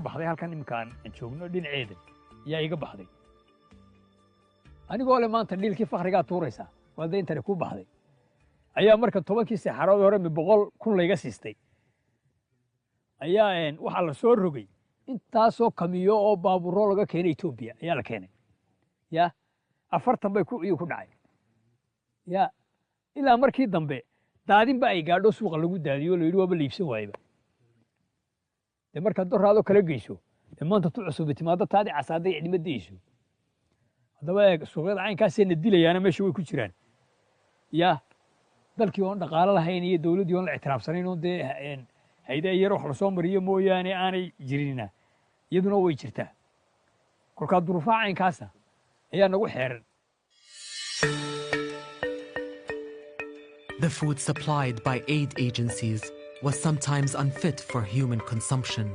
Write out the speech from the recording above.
Baxday halkan iminkaan aan joogno dhinaceeda ayaa iga baxday, anigoo le maanta dhiilkii fakrigaa tuuraysaa, waa dayntani ku baxday, ayaa marka 10kii seexarood hore mi 100,000 layga siistay ayaa waxaa la soo rogay intaasoo kamiyo oo baabuuro laga keenay Etoobiya ayaa la keenay. Ya 40 bay iyuu ku dhacay. Ya ilaa markii dambe daadinba ay gaadho suuqa lagu daadiyo, la yidhi waaba la iibsan waayeba. Dee markaad doraado kala geyso dee maanta tu cusubi timaado, taadi casaaday cidima dayso. Haddaba eeg, suuqyada caynkaasee na dilayaana meesha way ku jiraan. Ya dalkii oon dhaqaalo lahayn iyo dowladdii oon la ictiraafsanayn oon dee hayde yar wax lasoo mariyo mooyaane aanay jirinina, iyaduna way jirtaa. Kolkaa duruufaha caynkaasa ayaa nagu xeeran. The food supplied by aid agencies was sometimes unfit for human consumption.